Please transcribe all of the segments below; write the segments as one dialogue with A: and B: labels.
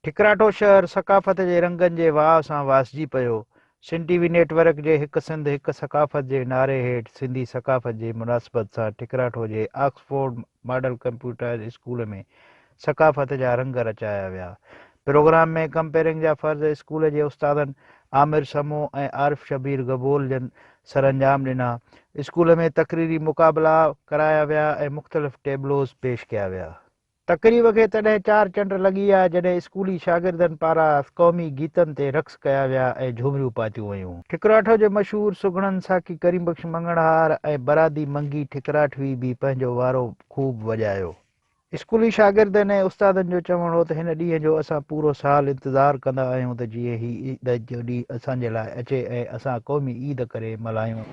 A: ٺڪراٺو شهر ثقافت جي رنگن جي واء سان واسجي پيو. سنڌ ٽي وي نيٽ ورڪ جي هڪ سنڌ هڪ ثقافت جي نعري هيٺ سنڌي ثقافت جي مناسبت سان ٺڪراٺو جي آڪسفورڊ ماڊل ڪمپيوٽرائيز اسڪول ۾ ثقافت جا رنگ رچايا ويا. پروگرام ۾ ڪمپيئرنگ جا فرض اسڪول جي استادن عامر سمون ۽ عارف شبير گبول جن سرانجام ڏنا. اسڪول ۾ تقريري مقابلا ڪرايا ويا ۽ مختلف ٽيبلوز پيش ڪيا ويا. تقريب کي تڏهن چار چنڊ لڳي ويا جڏهن اسڪولي شاگردن پاران قومي گيتن تي رقص ڪيا ويا ۽ جهومريون پاتيون ويون. ٺڪراٺو جي مشهور سگهڙن ساقي ڪريم بخش مڱڻهار ۽ برادي منگي ٺڪراٺوي به پنهنجو وارو خوب وڄايو. اسڪولي شاگردن ۽ استادن جو چوڻ هو ته هن ڏينهن جو اسان پورو سال انتظار ڪندا آهيون ته جيئن هي عيد جو ڏينهن اسان جي لاء اچي ۽ اسان قومي عيد ڪري ملهايون.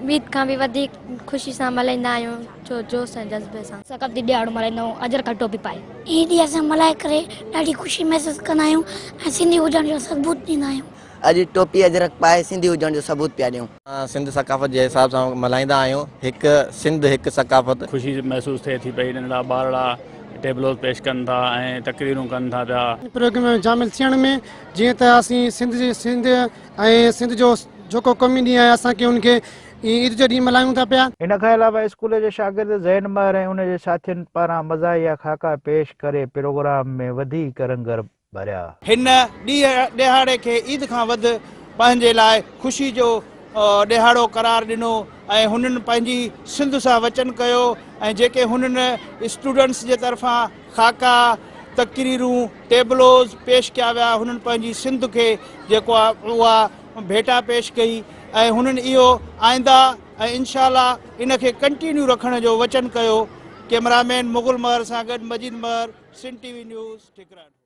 B: عيد کان به وڌيڪ خوشي سان ملهائيندا آهيون ڇو جوش ۽ جذبي سان. ثقافتي ڏهاڙو ملهائيندا آهيون اجرڪ ٽوپي پائي.
C: هي ڏينهن اسان ملهائي ڪري ڏاڍي خوشي محسوس ڪندا آهيون ۽ سنڌي هجڻ جو ثبوت ڏيندا آهيون.
D: اڄ ٽوپي اجرڪ پائي سنڌي هجڻ جو ثبوت پيا ڏيون.
E: سنڌ ثقافت جي حساب سان ملهائيندا آهيون هڪ سنڌ هڪ ثقافت.
F: خوشي محسوس ٿئي ٿي پئي ننڍڙا ٻارڙا ٽيبلوز پيش ڪن ٿا ۽ تقريرون ڪن ٿا پيا.
G: پروگرام ۾ شامل ٿيڻ ۾ جيئن ته اسين سنڌ جي سنڌ ۽ سنڌ جو جيڪو قومي ڏينهن آهي اسان کي ان کي عيد جو ڏينهن ملهايون ٿا پيا.
A: ان کان علاوه اسڪول جي شاگرد زين مهر ۽ ان جي ساٿين پاران مزاحيه خاڪا پيش ڪري پروگرام ۾ وڌيڪ رنگ ڀريا.
H: هن ڏينهن ڏهاڙي کي عيد کان وڌ پنهنجي لاء خوشي جو ڏهاڙو قرار ڏنو ۽ هنن پنهنجي سنڌ سان وچن ڪيو ۽ جيڪي هنن اسٽوڊنٽس جي طرفان خاڪا، تقريرون، ٽيبلوز پيش ڪيا ويا، هنن پنهنجي سنڌ کي جيڪو آ اها ڀيٽا پيش ڪئي ۽ هنن اهو آئنده ۽ انشاء الله ان کي ڪنٽينيو رکڻ جو وچن ڪيو. ڪئميرا مين مغل مهر سان گڏ Majeed Mehar, Sindh T V news, Thikratho.